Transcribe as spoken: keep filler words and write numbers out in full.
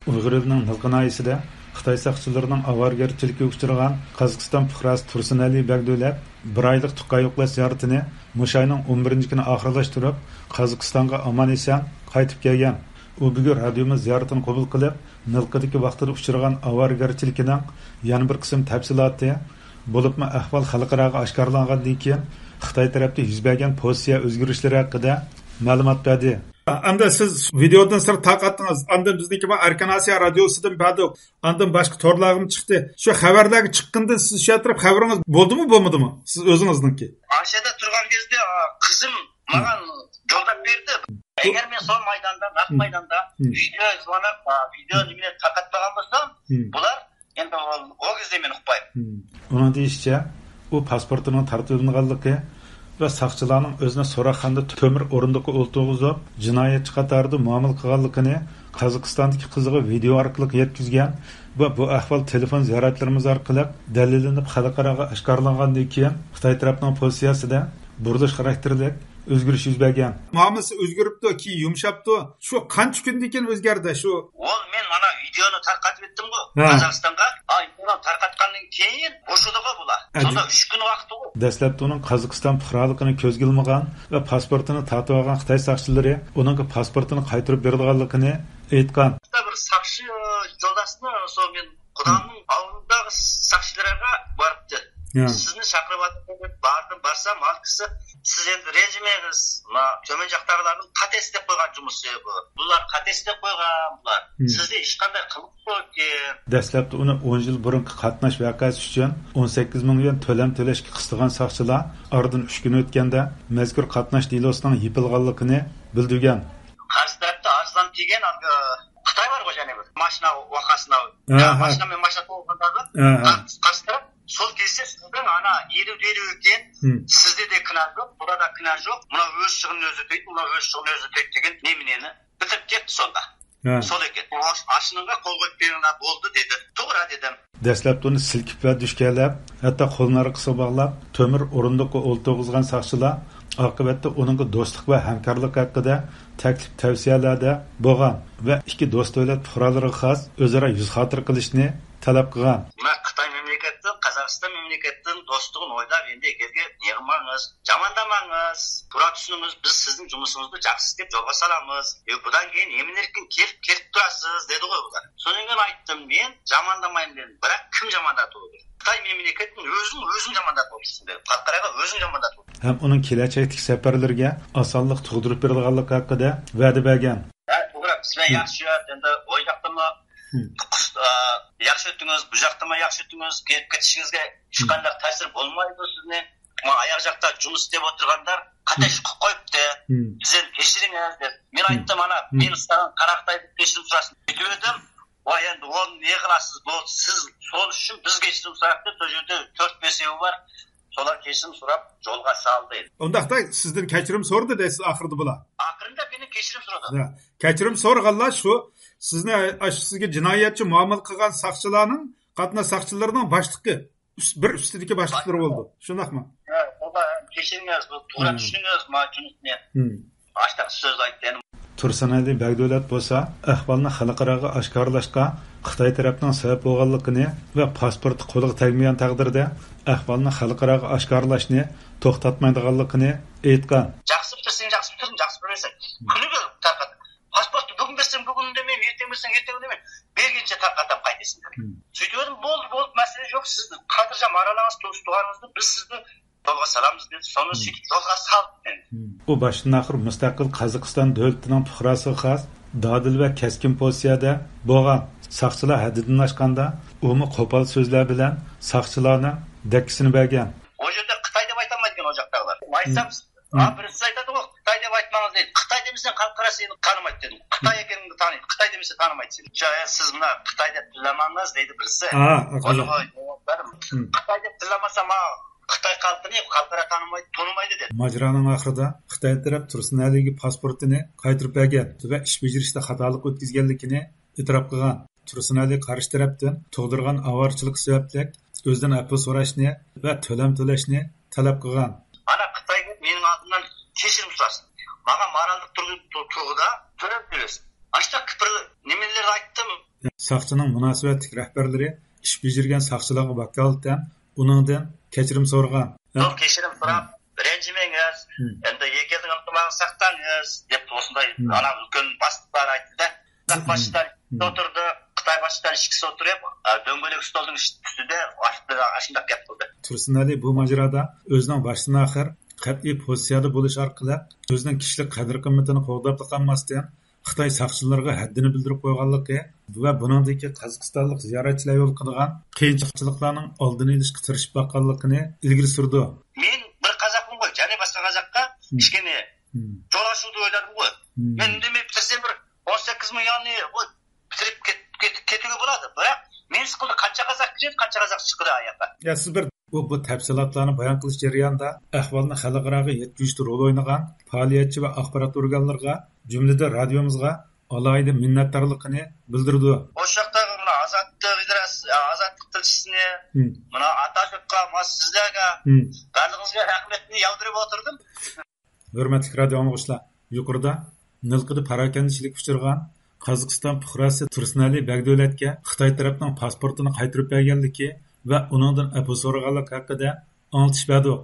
ئۇيغۇر ئېلىنىڭ نىلقا ناھىيەسىدە خىتاي ساقچىلىرىنىڭ ئاۋارىگەرچىلىكىگە ئۇچرىغان قازاقىستان پۇقراسى تۇرسۇنئەلى بەگدۆلەت بىر ئايلىق تۇغقان يوقلاش زىيارىتىنى مۇشۇ ئاينىڭ ئون بىرىنچى كۈنى ئاخىرلاشتۇرۇپ، قازاقىستانغا ئامان-ئېسەن قايتىپ كەلگەن. ئۇ بۈگۈن رادىيومىز زىيارىتىنى قوبۇل قىلىپ، نىلقىدىكى ۋاقتىدا ئۇچرىغان ئاۋارىگەرچىلىكىنىڭ يەنە بىر قىسىم تەپسىلاتى، بولۇپمۇ ئەھۋال خەلقئاراغا ئاشكارىلانغاندىن كېيىن خىتاي تەرەپتە يۈز بەرگەن پوزىتسىيە ئۆزگىرىشلىرى ھەققىدە مەلۇمات بەردى. ئەمدى سىز ۋىدېودىن سىرت تارقاتتىڭىز. ئاندىن بىزنىڭكى بار ئەركىن ئاسىيا رادىيوسىدىن بەردۇق. ئاندىن باشقا تورلارغىمۇ چىقتى. شۇ خەۋەرلەرگە چىققىندىن سىز شۇ ئەتراپ خەۋىرىڭىز بولدىمۇ، بولمىدىمۇ؟ سىز ئۆزىڭىزنىڭكى. ئاشەدە تۇرغان كېزىدە، ئا، قىزىم ماڭا جولداپ بەردى. ئەگەر مەن سول مەيداندا، نەق مەيداندا ۋىدېو زۇۋاناق، ئا، ۋىدېو نېمىنى تارقاتمىغان بولسام، بۇلار ئەمدى ئۇ، ئۇ كېزىدە مەن ئۇقمايمەن. ئۇنىڭ دېيىشىچە، ئۇ پاسپورتىنىڭ تارتىۋېلىنغانلىقى ۋە ساقچىلارنىڭ ئۆزىنى سوراقخانىدا تۆمۈر ئورۇندۇققا ئولتۇرغۇزۇپ، جىنايەتچى قاتارىدا مۇئامىلە قىلغانلىقىنى قازاقىستاندىكى قىزىغا ۋىدېئو ئارقىلىق يەتكۈزگەن ۋە بۇ ئەھۋال تېلېفون زىيارەتلىرىمىز ئارقىلىق دەلىللىنىپ خەلقئاراغا ئاشكارىلانغاندىن كېيىن، خىتاي تەرەپنىڭ پوزىتسىيەسىدە بۇرۇلۇش خاراكتېرلىك ئۆزگىرىش يۈز بەرگەن. مۇئامىلىسى ئۆزگىرىپتۇ، كېيىن يۇمشاپتۇ. شۇ قانچە كۈندىن كېيىن ئۆزگەردى شۇ؟ ئۇ مەن مانا ۋىدېونى تارقىتىۋەتتىمغۇ، ھە، قازاقىستانغا. ئاي، بۇنى تارقاتقاندىن كېيىن بوشىدىغۇ بۇلار. ئەدىل- سوندا ئۈچ كۈن ۋاقتىغۇ. دەسلەپتە ئۇنىڭ قازاقىستان پۇقرالىقىنى كۆزگە ئىلمىغان ۋە پاسپورتىنى تارتىۋالغان خىتاي ساقچىلىرى ئۇنىڭغا پاسپورتىنى قايتۇرۇپ بېرىدىغانلىقىنى ئېيتقان. بىر ساقچى، ئى، جولداشنى، سو مەن قۇدامنىڭ ئالدىدىكى ساقچىلارغا بارىپتۇ. يا. سىزنى چاقىرىۋاتىدۇ دەپ باردىم، بارسام، ھالقىسى، سىز ئەمدى رەنجىمەڭ، ما تۆمەن جاقتاغىلاردىن قاتتىق ئىستەپ قويغان جۇمۇسى بۇ. بۇلار قاتتىق ئىستەپ قويغان بۇلار. سىزدە ھېچقانداق قىلمىش يوق ئىكەن. دەسلەپتە ئۇنى ئون يىل بۇرۇنقى قاتناش ۋەقەسى ئۈچۈن ئون سەككىز مىڭ يۈەن تۆلەم تۆلەشكە قىستىغان ساقچىلار ئارىدىن ئۈچ كۈن ئۆتكەندە مەزكۇر قاتناش دېلوسىنىڭ يېپىلغانلىقىنى بىلدۈرگەن. قارشى تەرەپتە ئارزان كەلگەن، خىتاي بارغۇ، يەنە بىر ماشىنا ۋەقەسىنى. ئاھا. ماشىنا، مەن ماشىنا توغرىغاندا، ئاھا، قارشى، قارشى تەرەپ سول كەلسە سىزدىن ئانا يېرى دېرى ئۆتكەن. سىزدە دە گۇناھ يوق، بۇدا گۇناھ يوق. مانا ئۆز چىغىنى ئۆزى تۆيدى، مانا ئۆز چىغىنى ئۆزى تۆيدى دېگەن نېمىنى بىلدۈرۈپ كەتتى سوندا. ھە. سول ئىكەن. ئاشۇنىڭغا قول قويۇپ بېرىڭلار بولدى دېدى. توغرا دېدىم. دەسلەپتە ئۇنى سىلكىپ ۋە دۈشكەلەپ، ھەتتا قولىنى ئارقىسىغا باغلاپ، تۆمۈر ئورۇندۇققا ئولتۇرغۇزغان ساقچىلار ئاقىۋەتتە ئۇنىڭغا دوستلۇق ۋە ھەمكارلىق ھەققىدە تەكلىپ تەۋسىيەلەردە بولغان ۋە ئىككى دوست دۆلەت پۇقرالىرىغا خاس ئۆزئارا يۈز خاتىرە قىلىشنى تەلەپ قىلغان. مانا خىتاي مەملىكەتتىن، قازاقىستان مەملىكەتتىن دوستلۇقىنى ئويلاپ، ئەمدى ئەگەرگە يىغماڭىز، جاماندىماڭىز، پۇرا چۈشىنىڭىز، بىز سىزنىڭ جۇمۇسىڭىزنى جاقسىز دەپ جولغا سالىمىز. ئە، بۇدان كېيىن نېمىنىڭكىن كېلىپ، كېلىپ تۇراسىز، دېدىغۇ بۇلار. شۇنىڭ ئۈچۈن ئايتتىم، مەن جاماندىمايمەن دېدىم. بىراق كىم جاماندا تۇرىدۇ؟ خىتاي مەملىكەتتىن ئۆزۈڭ، ئۆزۈڭ جاماندا تۇرىسىز دېدىم. خەلقئاراغا ئۆزۈڭ جاماندا تۇر. ھەم ئۇنىڭ كېلەچەكتىكى سەپەرلىرىگە ئاسانلىق تۇغدۇرۇپ بېرىدىغانلىقى ھەققىدە ۋەدە بەرگەن. ھە، توغرا، سىلەر ياخشى، ئەمدى ئۇ ياقتىمۇ، ئا، ياخشى ئۆتتىڭىز، بۇ ياقتىمۇ ياخشى ئۆتتىڭىز، كېلىپ كېتىشىڭىزگە ھېچقانداق تەسىر بولمايدۇ سىزنى. مانا ئاياغ جاقتا جۇمۇس ئىستەپ ئولتۇرغاندا قاتناش قىلىپ قويۇپتۇ. بىزدىن كەچۈرۈڭىز دەپ. مەن ئايتتىم، ئانا، مېنى ساڭا قاراقتاي دەپ كەچۈرۈم سوراسىڭ. ئېيتىۋەردىم. ۋاي، ئەمدى ئۇ نېغىلاسىز بولدى. سىز سول ئۈچۈن بىز كەچۈرۈم سوراپ دەپ، شۇ يەردە تۆت بەشىۋى بار. سولار كەچۈرۈم سوراپ جولغا سالدى. ئۇنداقتا سىزدىن كەچۈرۈم سورىدى دەيسىز ئاخىرىدا بۇلار. ئاخىرىدا مېنى كەچۈرۈم سورىدى. ھە. كەچۈرۈم سورىغانلار شۇ سىزنى ئاشۇ سىزگە جىنايەتچى مۇئامىلە قىلغان ساقچىلارنىڭ، قاتناش ساقچىلىرىنىڭ باشلىقى، ئۈست-، بىر ئۈستىدىكى باشلىقلىرى بولدى. شۇنداقمۇ؟ ھە، بۇلار كەچۈرۈڭىز، بۇ توغرا چۈشىنىڭىز، ما جۇمۇسنى. ئاشۇنداق سۆز ئېيتتى. تۇرسۇنئەلى بەگدۆلەت بولسا ئەھۋالنى خەلقئاراغا ئاشكارىلاشقا خىتاي تەرەپنىڭ سەۋەب بولغانلىقىنى ۋە پاسپورتى قولىغا تەگمىگەن تەقدىردە ئەھۋالنى خەلقئاراغا ئاشكارىلاشنى توختاتمايدىغانلىقىنى ئېيتقان. جاقسىپ تۇرسۇن، جاقسىپ تۇرسۇن، جاقسىپ بىلمىسەن. كۈنىگە تارقات. پاسپورتنى بۈگۈن بەرسەم بۈگۈن دېمەي، ئېرتەڭ بەرسەم ئېرتەڭ دېمەي، بەرگىنىچە تارقاتام قايتىسىنى. سۆيتىۋەتتىم، بولدى، بولدى، مەسىلە يوق. سىز خاتىرجەم ئارىلاڭىز، تۇغۇش تۇغانىڭىزنى بىز سىزنى يولغا سالامىز دېدى. سونى سۆيتۈپ يولغا سالدى. ئۇ باشتىن ئاخىر مۇستەقىل قازاقىستان دۆلىتىنىڭ پۇقراسىغا خاس دادىل ۋە كەسكىن پوزىتسىيەدە بولغان. ساقچىلار ھەددىدىن ئاشقاندا ئۇمۇ قوپال سۆزلەر بىلەن ساقچىلارنىڭ دەككىسىنى بەرگەن. ئۇ يەردە خىتاي دەپ ئېيتالمايدىكەن ئۇ جاقتاغىلار. ئېيتسام، ھە، بىرسى ئېيتىدىغۇ، خىتاي دەپ ئېيتماڭلار دەيدۇ. خىتاي دېمىسەڭ خەلقئارا سېنى تانىمايدۇ دېدىم. خىتاي ئىكەنلىكىڭنى تانىيدۇ. خىتاي دېمىسە تانىمايدۇ سېنى. يا، يا، سىز مانا خىتاي دەپ تىللىمەڭلار دەيدۇ بىرسى. ھە، ھە، ئۇنىڭغا جاۋاب بەرمە. خىتاي دەپ تىللىمىسە ما خىتاي خەلقىنى خەلقئارا تانىمايدۇ، تونۇمايدۇ دېدى. ماجىرانىڭ ئاخىرىدا خىتاي تەرەپ تۇرسۇنئەلىگە پاسپورتىنى قايتۇرۇپ بەرگەن ۋە ئىش بېجىرىشتە خاتالىق ئۆتكۈزگەنلىكىنى ئېتىراپ قىلغان. تۇرسۇنئەلى قارشى تەرەپتىن تۇغدۇرغان ئاۋارىچىلىقى سەۋەبلىك ئۆزىدىن ئەپۇ سوراشنى ۋە تۆلەم تۆلەشنى تەلەپ قىلغان. مانا خىتايغا مېنىڭ ئالدىمدىن كەچۈرۈم سوراسۇن. ماڭا ماراللىق تۇرغۇ-، تۇ-، تۇرغۇدا تۆلەم تۆلەسۇن. ئاشۇنداق بىر نېمىلەرنى ئېيتتىم. ساقچىنىڭ مۇناسىۋەتلىك رەھبەرلىرى ئىش بېجىرگەن ساقچىلارغا ۋاكالىتەن ئۇنىڭدىن كەچۈرۈم سورىغان. زور كەچۈرۈم سوراپ، رەنجىمەڭ، ئەمدى يەكەلدىڭ ئىلتىماسىڭنى ساقلاڭ دەپ، ئۇسۇنداي ئانا ئۈلكەن باستى بار ئېيتتى-دە. قازاق باشلىقلار ئىككىسى ئولتۇردى، خىتاي باشلىقلار ئىككىسى ئولتۇرۇپ، ئە، دۆڭگۆلەك ئۇستۇلنىڭ ئۈستىدە ئاشۇنداق گەپ قىلدى. تۇرسۇنئەلى بۇ ماجىرادا ئۆزىنىڭ باشتىن ئاخىر قەتئىي پوزىتسىيەدە بولۇش ئارقىلىق ئۆزىنىڭ كىشىلىك قەدىر-قىممىتىنى قوغداپلا قالماستىن، خىتاي ساقچىلىرىغا ھەددىنى بىلدۈرۈپ قويغانلىقى ۋە بۇنىڭدىكى قازاقىستانلىق زىيارەتچىلەر يولۇقىدىغان قىيىنچىلىقلارنىڭ ئالدىنى ئېلىشقا تىرىشىپ باققانلىقىنى ئىلگىرى سۈرىدۇ. مەن بىر قازاقمەنغۇ، يەنە باشقا قازاققا كىچىكىنە جوراۋشۇ دەپ ئويلىدىمغۇ. مەن ئىندىمەي بىتىرسەم بىر ئون سەككىز مىليوننى بۇ بىتىرىپ كېتىپ كېتىپ كېتىۋالىدۇ. بىراق نېمىسى قىلدى، قانچە قازاق كىرىدۇ، قانچە قازاق چىقىدۇ ئاياققا؟ يا سىز بىر ئۇ بۇ تەپسىلاتلارنى بايان قىلىش جەريانىدا ئەھۋالنى خەلقئاراغا يەتكۈزۈشتە رول ئوينىغان پائالىيەتچى ۋە ئاخبارات ئورگانلىرىغا، جۈملىدىن رادىيومىزغا ئالاھىدە مىننەتدارلىقىنى بىلدۈرىدۇ. ئوشۇ چاغدا مانا ئازادلىق، ئازادلىق تىلچىسىنى، مانا ئاتاشېۋقا، مانا سىزلەرگە، بارلىقىڭىزغا رەھمەتنى ياغدۇرۇپ ئولتۇردۇم. ھۆرمەتلىك رادىيو ئاڭلىغۇچىلار، يۇقىرىدا نىلقىدا پاراكەندىچىلىككە ئۇچرىغان قازاقىستان پۇقراسى تۇرسۇنئەلى بەگدۆلەتكە خىتاي تەرەپنىڭ پاسپورتىنى قايتۇرۇپ بەرگەنلىكى ۋە ئۇنىڭدىن ئەپۇ سورىغانلىقى ھەققىدە ئاڭلىتىش بەردۇق.